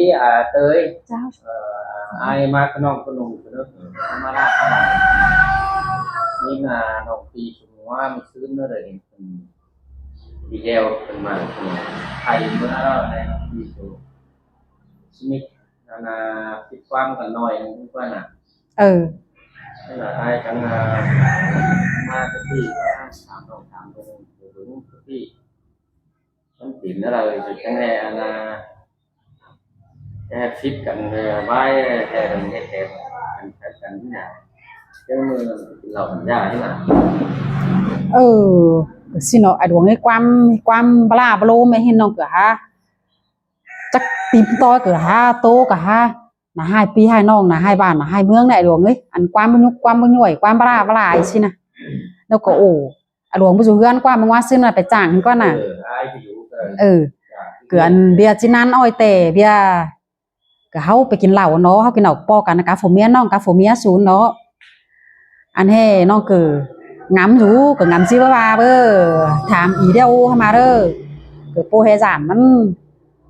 ທີ່ອາເຕີຍ ເຈົ້າ ເອີ ອ້າຍມາຂະໜອງຂະໜົງເດີ ມາລາດ ນີ້ນາ ນ້ອງປີສະໝວາ ມີຊືນເດີ ເຫັນເພິ່ນດີແລ້ວ ເພິ່ນມາ ເພິ່ນໄທເມືອແລ້ວ ໃນນ້ອງປີໂຕ ສະນິດ ອັນນ່າ ຜິດຄວາມກັນໜ້ອຍໜຶ່ງກ່ອນນະ ເອີ ນັ້ນລະ ອ້າຍຈັ່ງມາ ມາກະຕິ ຖາມນ້ອງຖາມເບິ່ງ ເບິ່ງກະຕິ ມັນເປັນແນວໃດ ຈັ່ງໃດ ອັນນ່າ ແຕ່ຜິດກັນ ເອີ ບາຍ ແຕ່ເຮັດແຕ່ກັນ ກັນນີ້ນະ ຈັ່ງມື້ເຫຼົ້າຢານີ້ນະ ເອີ ຊິເນາະ ອ້າຍດວງເອີຍ ຄວາມ ຄວາມບະຫຼ້າບະໂລແມ່ນເຫັນນ້ອງກະຫາ ຈັກຕີນຕໍ່ກະຫາ ໂຕກະຫາ ໜ້າຮ້າຍພີ່ຮ້າຍນ້ອງ ໜ້າຮ້າຍບ້ານ ໜ້າຮ້າຍເມືອງແຫຼະ ອ້າຍດວງເອີຍ ອັນຄວາມບໍ່ຍຸກ ຄວາມບໍ່ຍ້ວຍ ຄວາມບະຫຼ້າບະຫຼ້າຊີ້ນະ ແລ້ວກໍ ໂອ້ ອາຫຼວງບໍ່ຢູ່ເຮືອນກວ່າ ເມື່ອວານຊືນນະໄປຈ້າງເພິ່ນກ່ອນນະ ເອີ ເອີ ເກືອນເບຍຈີ່ນັ້ນອ້ອຍແຕ່ເບຍ ກະເຮົາໄປກິນເຫຼົ້າເນາະ ເຮົາກິນເຫຼົ້າປໍກັນ ກາຜົວເມຍ ນ້ອງກາຜົວເມຍສູນເນາະ ອັນແຮນ້ອງກະງາມຢູ່ ກະງາມຊິວ່າວ່າເບີ ຖາມອີເດີ ເຮົາມາເດີ ກະໂປແຮສາມມັນ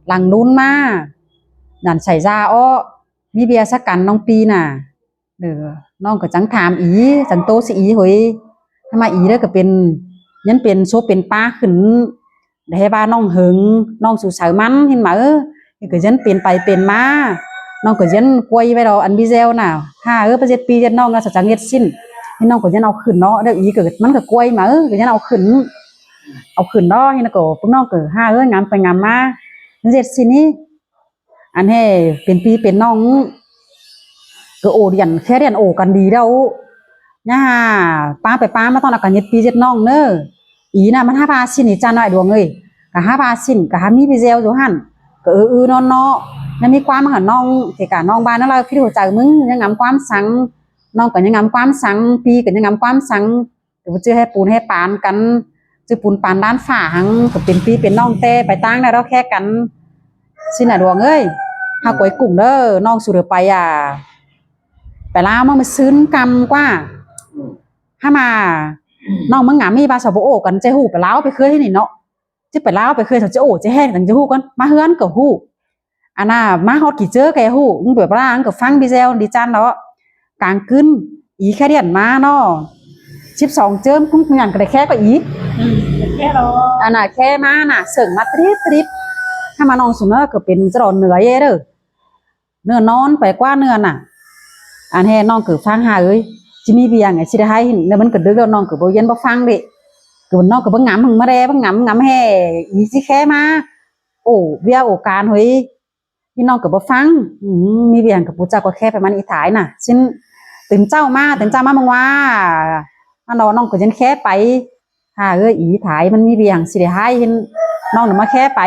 ຫຼັງລຸນມາ ນັ້ນໃສ່ຢາເອາະ ມີເບຍຊະກັນນ້ອງປີນະ ເດີ ນ້ອງກະຈັ່ງຖາມອີ ຈັ່ງໂຕຊິອີເຮີຍ ຖ້າມາອີແລ້ວກະເປັນ ຍັງເປັນໂຊເປັນປາຂຶ້ນ ແຕ່ວ່ານ້ອງເຫິງ ນ້ອງສູໃສ່ມັນ ເຫັນມາເອີ ນີ້ກະຍັງເປັນໄປເປັນມາ ນ້ອງກະຍັງກວຍໄວ້ດອກ ອັນບີແຊວນະ ຫາເອີ ປະເຈັດປີເຈັດນ້ອງນະ ສະຈັງເຮັດສິ້ນ ນີ້ນ້ອງກະຍັງເອົາຂຶ້ນເນາະ ແລ້ວອີກະ ມັນກະກວຍມາເອີ ກະຍັງເອົາຂຶ້ນ ເອົາຂຶ້ນເນາະ ນີ້ກະ ພວກນ້ອງກະຫາເອີ ງາມໄປງາມມາ ເຮັດສິ້ນນີ້ ອັນແຮເປັນພີ່ເປັນນ້ອງ ກະໂອດຽນ ແຄດຽນໂອກັນດີແລ້ວ ຍາປາໄປປາມາຕອນອາການເຈັດປີເຈັດນ້ອງເນີ ອີນະ ມັນຫາພາຊິນອີຈັນນ້ອຍດວງເອີຍ ກະຫາພາຊິນ ກະຫາມີພີ່ແຊວຢູ່ຫັ້ນ ກະເອື້ອນອນເນາະ ຍັງມີຄວາມຫານ້ອງ ເກກະນ້ອງບ້ານນັ້ນລະ ຄິດຫົວໃຈມຶງ ຍັງງາມຄວາມສັງ ນ້ອງກະຍັງງາມຄວາມສັງ ປີກະຍັງງາມຄວາມສັງ ກະບໍ່ຈື່ໃຫ້ປູນໃຫ້ປານກັນ ຈື່ປູນປານດ້ານຝາຫັງ ກະເປັນພີ່ເປັນນ້ອງແຕ່ໄປຕ່າງໄດ້ດອກແຄກັນ ຊິນະດວງເອີຍ ຫາກວຍກຸ້ງເດີ ນ້ອງສູເດີໄປອາ ໄປລາວມາມື້ຊືນກຳກວ່າ ຫາມາ ນ້ອງມາງາມມີບາສາວບໍ່ໂອກັນ ຈະຮູ້ໄປລາວໄປເຄີຍນີ້ເນາະ ຈະໄປລາວໄປເຄີຍ ເຂົາຈະໂອຈະແຮງ ຈັ່ງຈະຮູ້ກັນ ມາເຮືອນກະຮູ້ ອັນນ່າ ມາຮອດກີເຈີກະຮູ້ ມຶງແບບວ່າ ກະຟັງບີແຊວດີຈັນເນາະ ກາງຄືນ ອີແຄດຽນມາເນາະ ສິບສອງເຈີມ ຫຍັງກະໄດ້ແຄກວ່າອີ ອືມ ແຄດອກ ອັນນ່າ ແຄມານະ ເຊິ່ງມາຕະລິດຕະລິດ ຖ້າມານ້ອງສຸເນີກະເປັນຈະດອນເໜືອເອເດີ ເໜືອນອນໄປກວ່າເໜືອນະ ອັນແຮນ້ອງກະຟັງຫາເອີຍ ຊິມີວຽງ ຊິໄດ້ໃຫ້ ແລ້ວມັນກະດຶກແລ້ວ ນ້ອງກະບໍ່ເຢັນບໍ່ຟັງເດ ກະນ້ອງກະບໍ່ງາມມາແດ່ ບໍ່ງາມ ງາມແຮ ອີຊິແຄມາ ໂອ ວຽກໂອການເຮີຍ ອີນ້ອງກະບໍ່ຟັງ ອືມ ມີວຽງກະປູຈັກກະແຄໄປມັນອີຕາຍນະ ຊິນ ຕື່ນເຊົ້າມາ ຕື່ນເຊົ້າມາເບິ່ງວ່າ ອັນນ້ອງກະຍັງແຄໄປ ຫາເອີຍ ອີຕາຍ ມັນມີວຽງຊິໄດ້ໃຫ້ ເຫັນນ້ອງນະມາແຄໄປ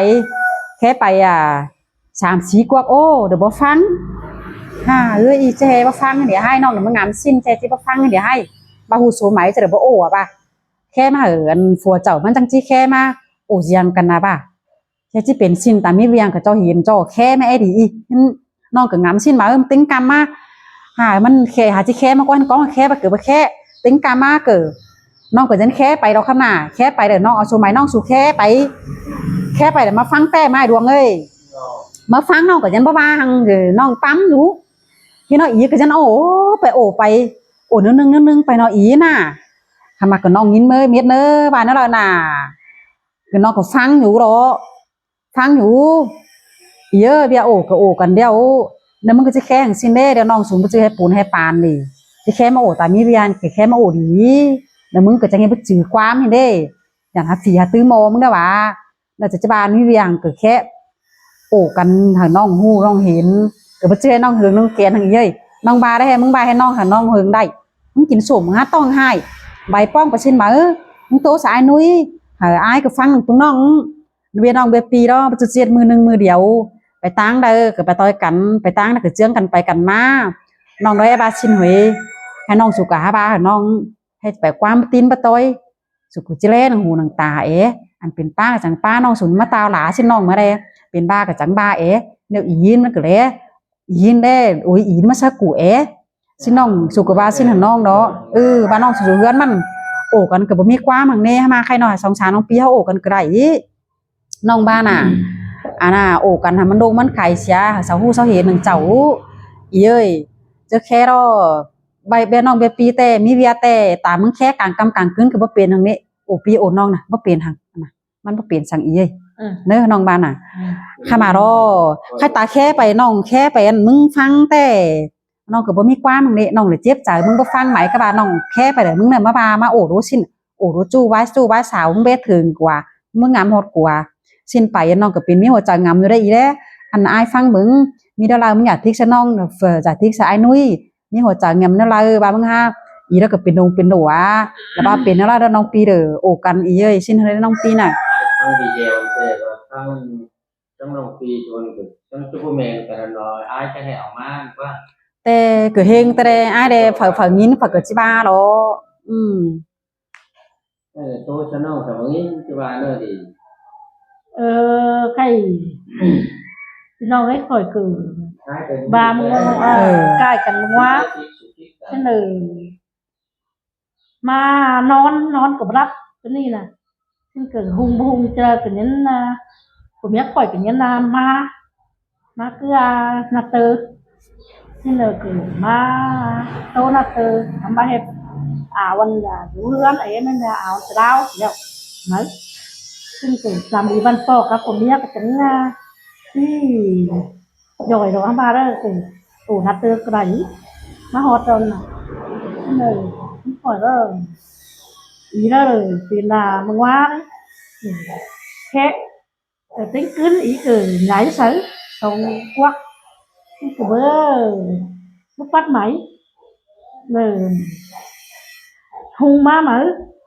ແຄໄປ ອາ ສາມສີ່ກວກ ໂອ ດຽວບໍ່ຟັງ ຫາເອີຍ ອີແຈບໍ່ຟັງ ດຽວໃຫ້ນ້ອງນະມາງາມຊິນ ແຈຊິບໍ່ຟັງ ດຽວໃຫ້ ບາຫູໂສໄໝ ຈະໄດ້ບໍ່ໂອອະບາ ແຄມາເອີ ອັນຜົວເຈົ້າມັນຈັ່ງຊິແຄມາ ໂອສຽງກັນນະບາ ແຄ່ຊິເປັນສິ່ງຕາມີວຽງ ຂະເຈົ້າເຫັນເຈົ້າແຄມາແອດີອີ ນ້ອງກະງຳຊິນມາ ເອີ ມັນຕຶງກຳມາ ຫາມັນແຄ ຫາຊິແຄມາກ່ອນ ກ້ອງແຄບາເກີບາແຄ ຕຶງກຳມາເກີ ນ້ອງກະຍັງແຄໄປດອກຄຳໜ້າ ແຄໄປເດີ ນ້ອງເອົາສະໄໝນ້ອງສູ່ແຄໄປ ແຄໄປແລ້ວມາຟັງແຕ້ມາດວງເອີຍ ມາຟັງ ນ້ອງກະຍັງບໍ່ວ່າຫຍັງ ນ້ອງປ້ຳຢູ່ ເຫັນນ້ອງອີກະຍັງໂອໄປໂອໄປ ໂອໜຶ່ງໆໄປນ້ອງອີນະ ຫາມາກະນ້ອງຍິນເມີເມັດເນີ ວ່າແນວລະນະ ກະນ້ອງກະຟັງຢູ່ດອກ ຟັງຢູ່ ເອີ ວຽໂອກະໂອກັນດຽວ ແລ້ວມຶງກະຊິແຄຈັ່ງຊີ້ເດ້ ດຽວນ້ອງສູນບໍ່ຈື່ໃຫ້ປູນໃຫ້ປານນີ້ ຊິແຄມາໂອຕາມີວຽງ ຊິແຄມາໂອດີ ແລ້ວມຶງກະຈັ່ງເຮັດບໍ່ຈື່ຄວາມຫັ້ນເດ້ ຢ້ານຫາຜີຫາຕື້ໝໍມຶງເດ້ຫວາ ແລ້ວຈະ ຈະວ່າມີວຽງກະແຄໂອກັນໃຫ້ນ້ອງຮູ້ນ້ອງເຫັນ ກະບໍ່ຈື່ໃຫ້ນ້ອງເຫິງນ້ອງແກນຫັ້ນເອີຍ ນ້ອງບາໄດ້ໃຫ້ມຶງບາໃຫ້ນ້ອງ ໃຫ້ນ້ອງເຫິງໄດ້ ມຶງກິນສົ້ມຫາຕ້ອງຫາຍ ໃບປ້ອງໄປຊິນມາ ເອີ ມຶງໂຕສາຍນຸຍ ໃຫ້ອ້າຍກະຟັງເບິ່ງນ້ອງ ເວຍນ້ອງເວຍປີເນາະ ປະຈຸດເຈັດມື້ໜຶ່ງມື້ດຽວ ໄປຕ່າງໃດກະໄປຕ່ອຍກັນ ໄປຕ່າງໃດກະເຈືອງກັນໄປກັນມາ ນ້ອງໄດ້ບາຊິນເຮີຍ ໃຫ້ນ້ອງສຸກະຫາບາໃຫ້ນ້ອງ ໃຫ້ໄປຄວາມຕີນປະຕ່ອຍ ສຸກະຈິແລໜັງຫູໜັງຕາເອ ອັນເປັນປ້າກະຈັ່ງປ້າ ນ້ອງສຸນມາຕາວຫຼາຊິນ້ອງມາແລ ເປັນບາກະຈັ່ງບາເອ ແນວອີນມັນກະແລ ອີນແລ ໂອຍ ອີນມາຊະກູເອ ຊິນ້ອງສຸກະບາຊິນຫັ້ນນ້ອງເນາະ ເອີ ບານ້ອງສຸເຮືອນມັນ ໂອກັນກະບໍ່ມີຄວາມຫັ້ນເນ ມາໄຄນ້ອຍສອງສາມນ້ອງປີເຮົາໂອກັນກະໄດ້ ນ້ອງບານະ ອືມ ອັນນ່າ ໂອ້ກັນຫັ້ນມັນໂດ່ງມັນໄກເສຍ ເຊົາຮູ້ເຊົາເຫັນໜຶ່ງເຈົ້າ ອີເອີຍ ເຈີແຄ່ດອກ ໃບແບນ້ອງແບປີແຕ່ມີເວຍແຕ່ ຕາມມຶງແຄ່ກາງກຳກາງຄືນກໍບໍ່ເປັນຫຍັງນີ້ ໂອ້ພີ່ໂອ້ນ້ອງນະ ບໍ່ເປັນຫຍັງນະ ມັນບໍ່ເປັນສັງອີເອີຍ ເອີ ເນີນ້ອງບ້ານນະ ອືມ ຂ້າມາດອ ຂ້າຕາແຄ່ໄປ ນ້ອງແຄ່ໄປ ອັນ ມຶງຟັງແຕ່ ນ້ອງກໍບໍ່ມີຄວາມຫັ້ນເດ ນ້ອງລະເຈັບໃຈ ມຶງບໍ່ຟັງໄໝ ກໍວ່ານ້ອງແຄ່ໄປແລ້ວ ມຶງນະມາວ່າມາໂອ້ດູຊິນ ໂອ້ດູຈູ້ວາຍຊູ້ວາຍສາວ ມຶງເບັດເຖິງກວ່າ ມຶງງາມຮອດກວ່າ ຊິນໄປ ນ້ອງກໍເປັນມີຫົວໃຈງາມຢູ່ໄດ້ອີແລ ອັນ ອ້າຍຟັງເບິ່ງ ມີດາລາ ມຶງຢ່າທິກໃສ່ນ້ອງ ເອີ ຢ່າທິກໃສ່ອ້າຍນຸ້ຍ ມີຫົວໃຈງາມແນວລາ ວ່າມຶງຫາ ອີແລ້ວກໍເປັນດົງເປັນໂດອາ ແລ້ວວ່າເປັນແນວລາເດີນ້ອງປີເດີ ໂອ້ກັນອີເອີຍ ຊິນເດີນ້ອງປີນະ ທັງວີດີໂອ ແຕ່ວ່າທັງ ທັງນ້ອງປີຊົນກໍທັງຊຸບເປີແມນກັນເນາະ ອ້າຍຈະໃຫ້ເອົາມາກວ່າ ແຕ່ກໍເຮັງແຕ່ອ້າຍແດ່ ເຝົ້າ ເຝົ້າຍິນ ເຝົ້າກໍຊິວ່າເນາະ ອືມ ເອີ ໂຕຊະນ້ອງກໍບໍ່ຍິນຊິວ່າເນີດີ ເອີ ໄຂ້ ພີ່ນ້ອງເອີຍ ຂ້ອຍຄືບາງ ເອີ ໃກ້ກັນວ່າ ເອີ ມານອນ ນອນກໍບໍ່ຫຼັບ ຕົວນີ້ນະ ມັນກໍຮຸ່ງບໍ່ຮຸ່ງ ເທື່ອກໍຍັງນະ ຜົວເມຍຂ້ອຍກໍຍັງນະ ມາ ມາເກືອນາເຕີ ຊິເລີກມາໂຕນາເຕີ ທຳມາເຮັດ ອາ ວັນ ຢູ່ເຮືອນ ເອ ແມ່ນ ອາ ອາວຕະດາວແລ້ວ ໄໝ ຊິເກີດສາມີບັນປອກກັບຜົວເມຍກໍຈັ່ງນະ ທີ່ ຢອຍດອກອຳມາເດີ ໂຕນາເຕີກະໄດ ມາຮອດຕອນນະ ເລີຍ ຂ້ອຍເດີ ອີເດີ ເປັນນາເມືອງວານ ແຄະ ເອີ ເຕັງກຶນອີກ ເອີ ໃຫຍ່ໃສ ສອງກວັກ ກະເບີ ບໍ່ປັດໄໝ ເລີຍ ຮຸ່ງມາໄໝ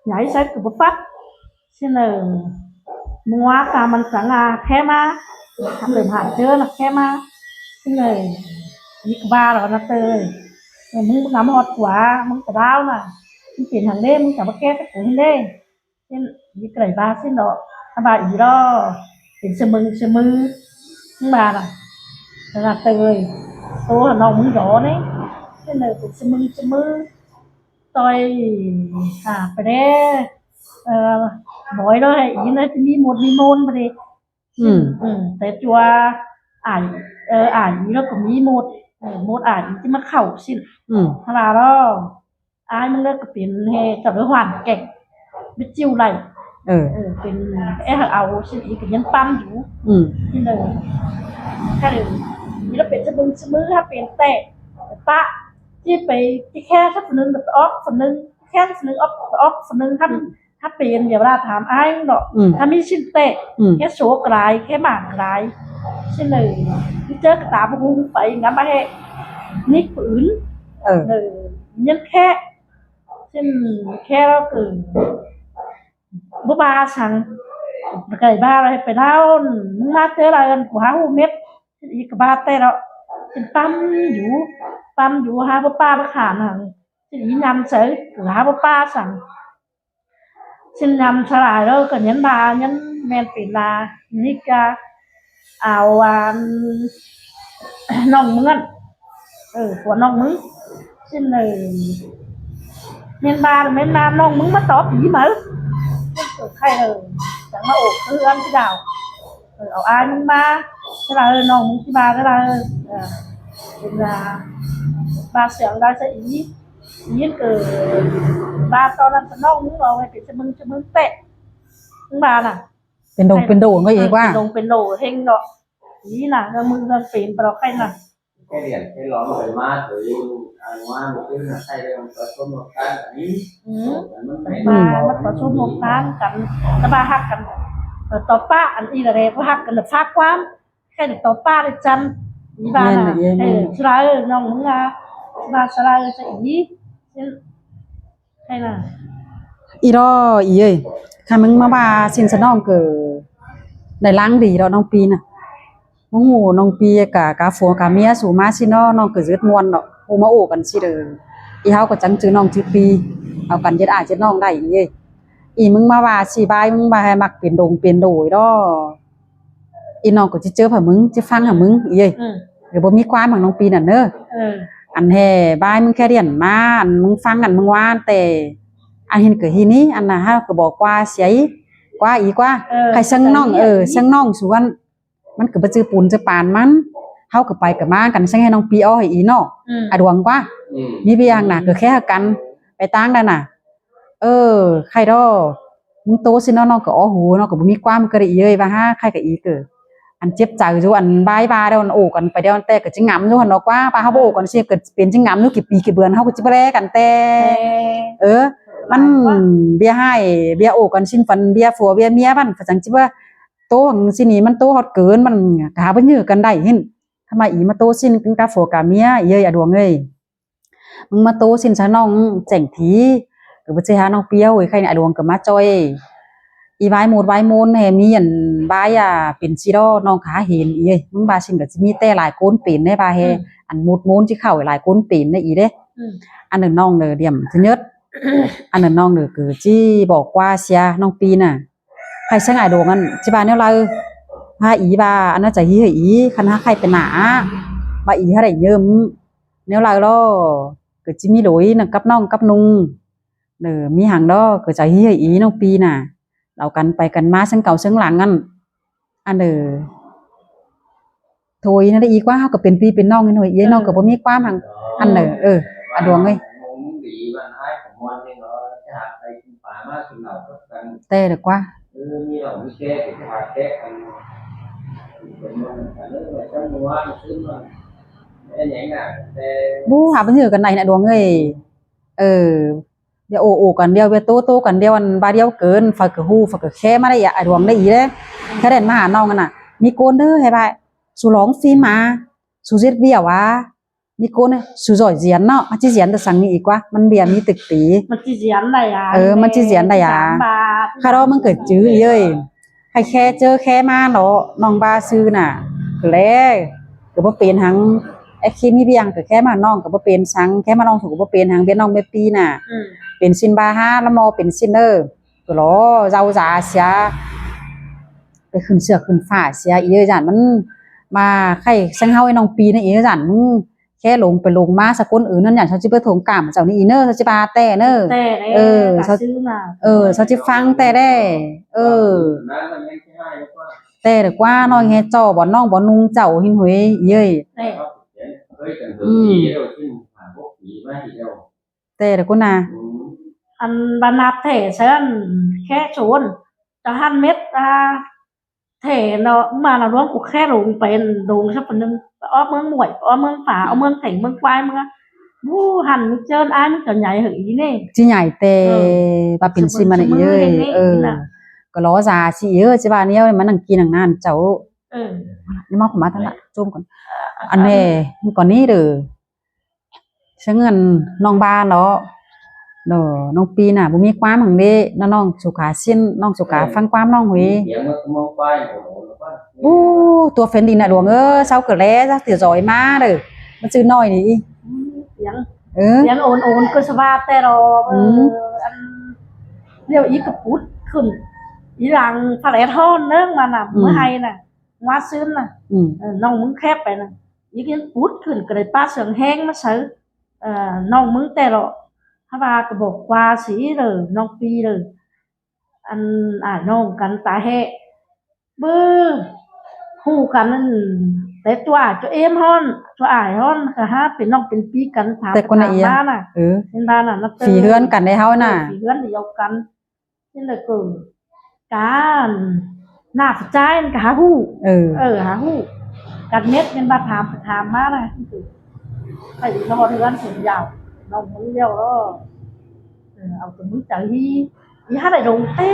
ໃຫຍ່ໃສກະບໍ່ປັດ ຊິເລີ ເມືອງວານກະມັນສັງອາ ແຄະມາ ເລີ່ມຫາເຈີນະ ແຄະມາ ຊິເລີ ອີກະບາລະນະເຕີຍ ເອີ ມຶງນຳຮອດກວ່າ ມຶງກະດາວນະ ມຶງເປັນຫຍັງເດ້ ມຶງກະມາແຄະກັບກູເດ້ ເຊັ່ນ ມີໃກບາຊິນດອກ ອາບາອີດອ ເປັນສະມຶງສະມື ມຶງບາລະ ລະນະເຕີຍ ໂຕນ້ອງມຶງດອເດ້ ເປັນສະມຶງສະມື ຕ່ອຍ ຫາໄປແດ່ ເອີ ບອຍດອ ໃຫ້ອີນະ ຈະມີໝົດມີໂມນບາດນີ້ ອືມ ອືມ ແຕ່ຈົວອາຍ ເອີ ອາຍອີແລ້ວກໍມີໝົດ ເອີ ໝົດອາຍອີຈະມາເຂົ້າຊິນ ອືມ ຫາລາດອ ອາຍມັນເລີກກໍເປັນແຮ່ເຈົ້າເລີຫວານແກງ ໄປຈິ້ວໄຫຼ ເອີ ເອີ ເປັນແອເອົາຊິນອີກກໍຍັງປ້ຳຢູ່ ອືມ ນີ້ເລີຍ ແຄ່ນີ້ລະເປັນສະບຶງສະມື ຖ້າເປັນແຕ່ປະ ທີ່ໄປທີ່ແຄ່ສັກຄົນໜຶ່ງກໍອອກຄົນໜຶ່ງ ແຄ່ຄົນໜຶ່ງອອກ ອອກຄົນໜຶ່ງ ຖ້າ ອືມ ຖ້າເປັນ ຢ່າວ່າຖາມອ້າຍເນາະ ອືມ ຖ້າມີຊິນແຕະ ອືມ ແຄ່ໂສກຫຼາຍ ແຄ່ໝາກຫຼາຍ ຊິເລີຍ ທີ່ເຈີກະຕາບໍ່ຮູ້ໄປງາມມາແຮ່ນິກຜູ້ອື່ນ ເອີ ເອີ ຍັງແຄ່ ຊິນແຄ່ລາວຄື ບໍ່ບາສັງ ໄກບາໄປລາວ ມາເຈີລາວ ກູຫາຮູ້ເມັດ ຊິນອີກະບາແຕ່ລາວ ຊິນປ້ຳຢູ່ ປ້ຳຢູ່ ຫາບໍ່ປາມາຂານຫັ້ນ ຊິນອີຍຳໃສ່ ຫາບໍ່ປາສັງ ຊິນຍຳສະຫຼາຍເລີ ກໍຍັງບາ ຍັງແມ່ນເປັນລາ ນີ້ກະ ເອົາອັນ ນ້ອງເມືອງ ເອີ ຜົວນ້ອງມຶງ ຊິນເລີຍ ແມ່ນບາ ແມ່ນບາ ນ້ອງມຶງມາຕອບອີມາ ເອີ ໃຄເລີ ຈັ່ງມາໂອກເຮືອນທີ່ດາວ ເອີ ເອົາອ້າຍມຶງມາ ເວລາ ເອີ ນ້ອງມຶງທີ່ບາ ເວລາ ເອີ ເປັນລາ ບາເສຍງລາຊະອີ ຍິນເກີ ບາຕອນນັ້ນ ຕະນ້ອງມຶງເອົາໄວ້ເປັນຊະມຶງຊະມຶງແຕະ ມຶງບານະ ເປັນດົງເປັນໂດເນາະ ເອີ ອີກວ່າ ເປັນດົງເປັນໂດເຮັງເນາະ ອີນະ ເລື່ອງມຶງເລື່ອງເປັນປະດອກໄຂ່ນະ ແຄ່ຫຼຽນແຄ່ລ້ອມໄປມາ ໂຕຢູ່ອັນວ່າມື້ຄືນນະ ໃຊ້ເລື່ອງປະສົມປະສານກັນນີ້ ອືມ ມັນ ອືມ ມັນປະສົມປະສານກັນ ແຕ່ວ່າຮັກກັນ ເອີ ຕໍ່ປາກ ອັນອີລະແລ ບໍ່ຮັກກັນ ຝາກຄວາມ ແຄ່ຕໍ່ປາກໄດ້ຈຳ ອີບານະ ແມ່ນ ເອີ ສະລາເອີ ນ້ອງມຶງອະ ສະລາ ສະລາເອີ ສະອີ ໃຊ່ລະ ອີດອ ອີເອີຍ ຄັນມຶງມາວ່າຊິນສະນ້ອງເກີ ໄດ້ລ້າງດີດອກນ້ອງປີນະ ບໍ່ຮູ້ນ້ອງປີກະ ກະຜົວກະເມຍສູ່ມາຊິເນາະ ນ້ອງກໍຍຶດມ່ວນດອກ ຜູ້ມາໂອ້ກັນຊິເດີ ອີເຮົາກໍຈັ່ງຈື່ນ້ອງຈື່ປີ ເອົາກັນເຈັດອ້າຍເຈັດນ້ອງໄດ້ ອີເອີຍ ອີມຶງມາວ່າຊິບາຍ ມຶງວ່າໃຫ້ມັກເປັນດົງເປັນໂດອີດອ ອີນ້ອງກໍຊິເຈີໃຫ້ມຶງ ຊິຟັງໃຫ້ມຶງ ອີເອີຍ ອືມ ກໍບໍ່ມີຄວາມຫຍັງນ້ອງປີນັ້ນເດີ ເອີ ອັນແຮ່ບາຍ ມຶງແຄ່ດຽນມາ ອັນມຶງຟັງ ອັນມຶງວ່າ ແຕ່ອັນເຫັນກໍເຫັນນີ້ ອັນນະ ເຮົາກໍບອກວ່າເສຍ ກວ່າອີກວ່າ ເອີ ໃຫ້ເຊິ່ງນ້ອງ ເອີ ເຊິ່ງນ້ອງສວນ ມັນກໍບໍ່ຈື່ປູນຈື່ປານມັນ ເຮົາກໍໄປກໍມາກັນ ຊັ້ນໃຫ້ນ້ອງປີເອົາໃຫ້ອີເນາະ ອາດວງກວ່າ ອືມ ມີວຽກນະ ກໍແຄ່ກັນ ໄປຕ່າງນັ້ນນະ ເອີ ໃຄດອກ ມຶງໂຕຊິເນາະ ນ້ອງກໍອໍຫູເນາະ ກໍບໍ່ມີຄວາມກໍໄດ້ອີເອີຍ ວ່າຫາໃຄກໍອີເກີ ອັນເຈັບໃຈຢູ່ ອັນບາຍວ່າແລ້ວ ອັນໂອ້ກັນໄປແລ້ວ ແຕ່ກໍຈິງງາມຢູ່ຫັ້ນດອກວ່າ ວ່າເຮົາບໍ່ໂອ້ກັນຊິ ກໍເປັນຈິງງາມຢູ່ ກີ່ປີກີ່ເດືອນ ເຮົາກໍຊິບໍ່ແລກັນແຕ່ ເອີ ມັນເບຍຮ້າຍ ເບຍໂອ້ກັນຊິ ຝັນເບຍຜົວເບຍເມຍ ມັນກໍຈັ່ງຊິວ່າ ໂຕຫັ້ນຊິນີ້ ມັນໂຕຮອດເກີນ ມັນກໍຫາບໍ່ຢື້ກັນໄດ້ຫັ້ນ ທຳມາອີມາໂຕຊິນກັນກັບຜົວກັບເມຍ ອີເອີຍ ອາດວງເອີຍ ມຶງມາໂຕຊິນຊະນ້ອງແຈ້ງຖີ ກໍບໍ່ຊິຫານ້ອງເປີເອີຍ ໃຄອາດວງກໍມາຈ່ອຍ ອີວາຍໂມດວາຍໂມນແຮ ມີອັນບາຍອາເປັນຊິດອ ນ້ອງກະຫາເຫັນ ອີເອີຍ ມຶງບາຊິນກໍຊິມີແຕ່ຫຼາຍຄົນເປັນແດ່ບາແຮ ອືມ ອັນໂມດໂມນຊິເຂົ້າຫຼາຍຄົນເປັນແດ່ ອີເດ້ ອືມ ອັນນັ້ນນ້ອງເດີ ດຽມສະເຫຍີດ ອັນນັ້ນນ້ອງເດີ ຄືຊິບອກວ່າເສຍ ນ້ອງປີນະ ໃຜສັງອາດວງ ອັນຊິວ່າແນວໃດ ວ່າອີວ່າ ອັນນັ້ນຈະຮີໃຫ້ອີ ຄັນຫາໃຄເປັນໜ້າ ວ່າອີຫາໄດ້ເຍິມ ແນວໃດລໍ ກໍຊິມີໂດຍນຳກັບນ້ອງກັບນຸ່ງ ເດີ ມີຫຍັງດອກ ກໍຈະຮີໃຫ້ອີ ນ້ອງປີນະ ເອົາກັນໄປກັນມາເຊິ່ງເກົ່າເຊິ່ງຫຼັງ ອັນ ອັນເດີ ໂທອີນັ້ນໄດ້ອີກວ່າ ເຮົາກໍເປັນພີ່ເປັນນ້ອງກັນໂທອີ ເອີ ນ້ອງກໍບໍ່ມີຄວາມຫຍັງ ອັນເດີ ເອີ ອາດວງເອີຍ ແຕ່ດຽວກວ່າ ບໍ່ຫາບັນຍືກັນໄດ້ນະດວງເອີຍ ເອີ ດຽວໂອ້ໂອ້ກັນ ດຽວເວຍໂຕໂຕກັນ ດຽວອັນບາດດຽວເກີນ ຝາກກະຮູ້ຝາກກະແຄມາໄດ້ອາດວງໄດ້ອີເດ້ ແຄ່ແລ່ນມາຫານ້ອງຫັ້ນນະ ມີໂກນເດີ ໃຫ້ບາຍ ສູລອງຟີມາ ສູເຈັດວຽວຫວາ ມີໂກນ ສູຈ່ອຍຈຽນເນາະ ມັນຊິຈຽນແຕ່ສັງນີ້ອີກວ່າ ມັນເບຍມີຕຶກຕີ ມັນຊິຈຽນໄດ້ອາ ເອີ ມັນຊິຈຽນໄດ້ອາ ຄາດອກມັນເກີດຈື່ເອີຍ ໃຫ້ແຄ່ເຈີແຄ່ມາເນາະ ນ້ອງບາຊື່ນະ ແລ ກໍບໍ່ເປັນຫຍັງ ແອດຄີມີວຽງກໍແຄ່ມານ້ອງກໍບໍ່ເປັນສັງ ແຄ່ມານ້ອງສູກໍບໍ່ເປັນຫຍັງ ເປັນນ້ອງແມ່ປີນະ ອືມ ເປັນຊິນບາຫາລະໝໍເປັນຊິນເດີ ກໍລໍເຈົ້າຢາເສຍ ໄປຂຶ້ນເຊືອກຂຶ້ນຟ້າເສຍ ອີເອີຍ ຢ້ານມັນມາໄຂ້ສັງເຮົາ ໄອ້ນ້ອງປີນະ ອີເອີຍ ຢ້ານມຶງແຄ່ຫຼົງໄປຫຼົງມາສະຄົນອື່ນນັ້ນ ຢ້ານເຂົາຊິໄປຖົງກ້າມເຈົ້ານີ້ອີເນີ ເຂົາຊິວ່າແຕ່ເນີ ແຕ່ເດີ ເອີ ເຂົາ ເຂົາຊິ ເອີ ເຂົາຊິຟັງແຕ່ເດ້ ເອີ ແຕ່ດີກວ່ານ້ອຍແຮຈ່ອບ່ອນນ້ອງບ່ອນນຸ່ງເຈົ້າຫິນຫຸຍ ອີເອີຍ ແຕ່ ອືມ ແຕ່ດຽວກ່ອນນະ ອັນບານາບແທ້ຊັ້ນ ແຄ່ໂຊນ ຈະຫັນເມັດ ອ່າ ແທ້ເນາະ ມາລະລວມກູແຄ່ລົງໄປດົງຊະປະໜຶ່ງ ໄປອອກເມືອງໝວຍ ໄປອອກເມືອງຜາ ເອົາເມືອງແຖງເມືອງຄວາຍເມືອ ໂອ້ ຫັນເຈີນອ້າຍມັນກໍໃຫຍ່ເຫີອີເນ ຊິໃຫຍ່ແຕ່ ເອີ ວ່າເປັນຊິມານະອີເອີຍ ເອີ ກໍລໍສາຊິເອີ ຊິວ່າແນວມານັ່ງກິນນັ່ງນານເຈົ້າ ເອີ ຢ່າມາເຂົ້າມາທາງນັ້ນ ໂຈມກ່ອນ ອັນແນ່ ກ່ອນນີ້ເດີ ເຊິ່ງອັນນ້ອງບ້ານເນາະ ເນາະ ນ້ອງປີນະ ບໍ່ມີຄວາມຫຍັງເດ້ ນະນ້ອງສຸຂາຊິນ ນ້ອງສຸຂາ ເອີ ຟັງຄວາມນ້ອງຫຸຍ ໂອ້ ຕົວເຟນດີນະຫຼວງເອີຍ ເຊົາກະແລ ເຊົາຕິຈອຍມາເດີ ມັນຊື່ນ້ອຍນີ້ ສຽງ ເອີ ສຽງໂອນໆ ຄືສະຫວາດແຕ່ດອກ ເອີ ອືມ ອັນ ດຽວອີກະປຸດຂຶ້ນ ອີຫຼັງພະແລດຮ້ອນເນີງມານະ ອືມ ມື້ໄຮນະ ງວາຊືນນະ ອືມ ເອີ ນ້ອງມຶງແຄບໄປນະ ອີກຍັງປຸດຂຶ້ນ ກະໄດ້ປາເຊື່ອງແຮງມາໃສ່ ເອີ ນ້ອງມຶງແຕ່ລະ ເຮົາວ່າກະບອກວ່າຊີ້ເດີ ນ້ອງປີເດີ ອັນອ້າຍນ້ອງກັນຕາແຮະ ບື ຮູ້ກັນນັ້ນ ແຕ່ຕົວອ້າຍຕົວເອມຮ້ອນ ຕົວອ້າຍຮ້ອນ ກະຫາເປັນນ້ອງເປັນປີກັນ ຖາມ ແຕ່ຄົນລະ ຖາມ ເອີຍ ມານະ ເອີ ເຫັນບໍ່ນະ ນະເຕີ ຝີເຮືອນກັນໄດ້ເຮົານະ ເອີ ຝີເຮືອນດຽວກັນ ຈັ່ງໃດກໍການໜ້າຜູ້ຊາຍມັນກໍຫາຮູ້ ເອີ ເອີ ຫາຮູ້ກັນເມັດ ແມ່ນວ່າຖາມໄປຖາມມານະ ໃຫ້ນອນເຮືອນຜູ້ດຽວ ນ້ອງຄົນດຽວ ເອີ ເອົາແຕ່ມື້ໃຈ ອີຫາໄດ້ລົງເຕະ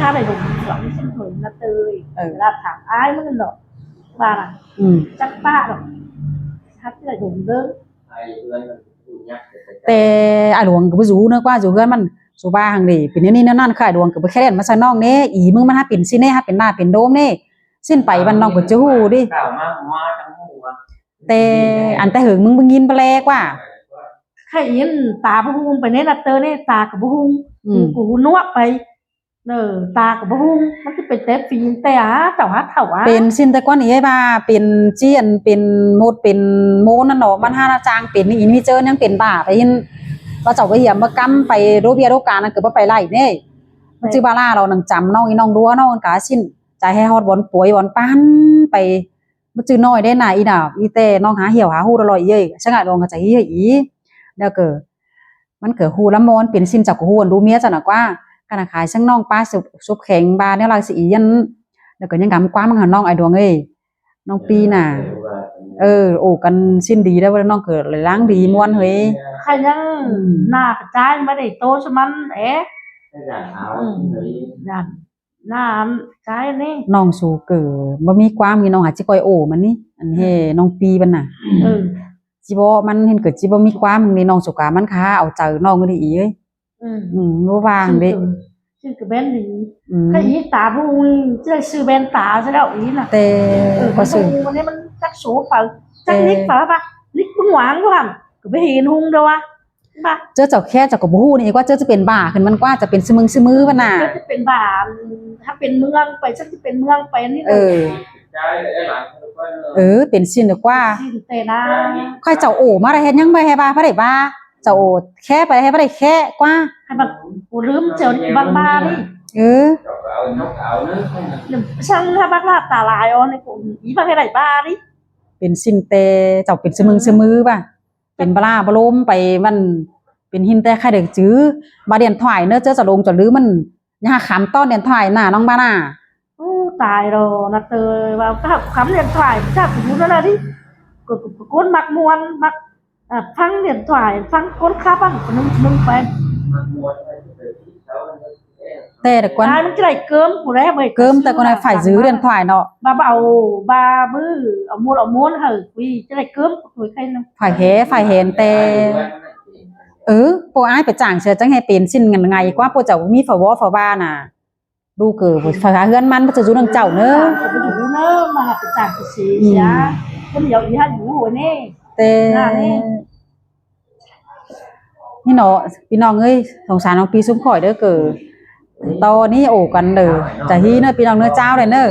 ຫາໄດ້ລົງສວນຊິເພິ່ນນະເຕີຍ ເອີ ລາດຖາມອ້າຍມັນດອກວ່ານະ ອືມ ຈັກປະດອກ ຫາໄດ້ລົງເດີ ແຕ່ອາຫຼວງກໍບໍ່ຢູ່ເນີກວ່າຢູ່ເຮືອນມັນ ສຸບາຫັ້ນເດ ເປັນແນວນີ້ແນວນັ້ນ ຂ້າອາຫຼວງກໍບໍ່ແຄ່ແລ່ນມາໃສ່ນ້ອງເນ ອີມຶງມັນຫາເປັນຊິເນ ຫາເປັນໜ້າເປັນໂດມເນ ຊິນໄປມັນນ້ອງກໍຈະຮູ້ເດ ແຕ່ອັນແຕ່ເຫິງມຶງບໍ່ຍິນບໍ່ແລກວ່າ ໃຄອີນຕາບໍ່ຮຸ່ງໄປເນ ນະເຕີເນ ຕາກໍບໍ່ຮຸ່ງ ອືມ ຫູກໍຫູໜວກໄປ ເອີ ຕາກໍບໍ່ຮຸ່ງ ມັນຄືເປັນແຕ່ຝີນແຕ່ອາ ເຈົ້າຫາເຖົ້າອາ ເປັນຊິນແຕ່ກ່ອນນີ້ ເອີຍ ວ່າເປັນຈີ່ອັນ ເປັນມົດ ເປັນໂມນນັ້ນເນາະ ມັນຫານະຈ້າງເປັນ ອີ່ມີເຈີນຍັງເປັນບ້າໄປຫັ້ນ ວ່າເຈົ້າໄປຫຽມມາກຳໄປໂດເບຍໂດການັ້ນກໍບໍ່ໄປໄລ່ເດ້ ມັນຈື່ບາລາເຮົານັ່ງຈຳນ້ອງ ອີນ້ອງດັວ ນ້ອງກາຊິນ ຈ່າຍໃຫ້ຮອດບ່ອນປ່ວຍບ່ອນປານໄປ ບໍ່ຈື່ນ້ອຍເດ້ນະ ອີ່ໜ້າ ອີ່ແຕ່ນ້ອງຫາຫ່ຽວຫາຮູ້ລະລອຍເອີຍ ສະຫງ່າດອງກໍຈະເຮີ້ຍອີ ແລ້ວກໍ ມັນກໍຮູ້ລະມອນເປັນຊິນ ເຈົ້າກໍຮູ້ອັນດູເມຍເຈົ້ານະກວ່າ ຂະໜາດຂາຍເຊິ່ງນ້ອງປ້າສຸບແຂງບາແນວລາວຊິອີອັນ ແລ້ວກໍຍັງກຳກວ້າງມັນຫານ້ອງ ອ້າຍດວງເອີຍ ນ້ອງປີນະ ເອີ ໂອ້ ກັນຊິນດີແລ້ວ ນ້ອງກໍລ້າງດີມ່ວນເຮີ້ຍ ໃຄຍັງ ໜ້າກະຈ່າຍມາໄດ້ໂຕຊະມັນເອ ຢ້ານ ໜ້າອັນໃຈນີ້ ນ້ອງສູເກີ ບໍ່ມີຄວາມນີ້ ນ້ອງຫາຊິຄ່ອຍໂອ້ມັນນີ້ ອັນເຮ ນ້ອງປີມັນນະ ເອີ ຊິເວົ້າມັນເຫັນເກີດຊິບໍ່ມີຄວາມນີ້ ນ້ອງສຸກາມັນຄາເອົາໃຈນ້ອງນີ້ອີເອີຍ ອືມ ອືມ ບໍ່ວ່າງເດ້ ຊຶ່ງກໍແມ່ນດີ ອືມ ຖ້າອີຕາບໍ່ຮູ້ຈະໄດ້ຊື້ແວ່ນຕາຊະແລ້ວອີນະ ແຕ່ ເອີ ກໍຊື້ ມັນບໍ່ຮູ້ນີ້ມັນຈັກໂສໄປ ຈັກນິກໄປວ່ານິກເບິ່ງຫວາງວ່າ ກໍບໍ່ເຫັນຮຸ່ງເດີ້ວ່າ ເຈົ້າ ເຈົ້າແຄ່ເຈົ້າກໍບໍ່ຮູ້ນີ້ວ່າເຈົ້າຈະເປັນບ້າຂຶ້ນມັນກວ່າ ຈະເປັນຊະມຶງຊະມືບັດນະ ເຈົ້າຈະເປັນບ້າ ຖ້າເປັນເມືອງໄປ ເຈົ້າຈະເປັນເມືອງໄປນີ້ ເອີ ເອີ ເປັນຊິນກວ່າ ຊິນແຕ່ນາ ຂ້ອຍເຈົ້າໂອ້ມາໄດ້ເຮັດຫຍັງ ບໍ່ໃຫ້ວ່າ ບໍ່ໄດ້ວ່າ ເຈົ້າໂອ້ແຄ່ໄປ ໃຫ້ບໍ່ໄດ້ແຄ່ກວ່າ ໃຫ້ບັກ ໂອ້ ລືມເຈົ້າບັກບ້ານີ້ ເອີ ເຈົ້າກໍເອົາ ເຈົ້າກໍເອົາເນາະ ຊ່າງຖ້າບັກລາບຕາລາຍອອນນີ້ ອີບັກໃຫ້ໄດ້ບ້ານີ້ ເປັນຊິນແຕ່ ເຈົ້າເປັນຊະມຶງຊະມືວ່າ ເປັນບາລາບາໂລມໄປ ມັນເປັນຫີນແຕ່ໄຄເດີຈື່ ບາດດຽນຖວາຍເນີ ເຈີຈະລົງຈະລືມັນ ຍາຄຳຕ້ອນດຽນຖວາຍໜ້ານ້ອງບານາ ໂອ້ ຕາຍແລ້ວນະເຕີຍ ວ່າຄຳດຽນຖວາຍ ຈັກຢູ່ນັ້ນລະດິ ກໍຄົນມັກມ່ວນ ມັກ ເອີ ຟັງດຽນຖວາຍ ຟັງຄົນຄາບັງ ໜຶ່ງໄປ ແຕ່ກວ່າ ມັນຈະໄດ້ເກີມຜູ້ໃດ ເກີມແຕ່ກວ່າໄດ້ຝ້າຍຈື່ດຽນຖວາຍເນາະ ບາເອົາ ບາມື ເອົາໝົດເອົາມົນໃຫ້ກຸຍ ຈະໄດ້ເກີມກຸຍໃຄນະ ຝ້າຍແຮ ຝ້າຍແຮນແຕ່ ເອີ ພວກອ້າຍໄປຈ້າງເສືອຈັ່ງໃຫ້ເປັນຊິນກັນໄງກວ່າ ພວກເຈົ້າມີຝາວໍຝາວານະ ລູກເອີຍ ຝາເຮືອນມັນ ມັນຈະຢູ່ນຳເຈົ້າເນີ ບໍ່ຢູ່ເນີ ມາໄປຈ້າງໄປເສຍ ຄົນດຽວອີຫຍັງຢູ່ນີ້ ແຕ່ ນີ້ເນາະ ພີ່ນ້ອງເອີຍ ສົງສານນ້ອງປີຊຸມຂ້ອຍເດີເກີ ຕອນນີ້ໂອ້ກັນເດີ ຈະຮີເນີ ພີ່ນ້ອງເນີ ຈ້າວເດີເນີ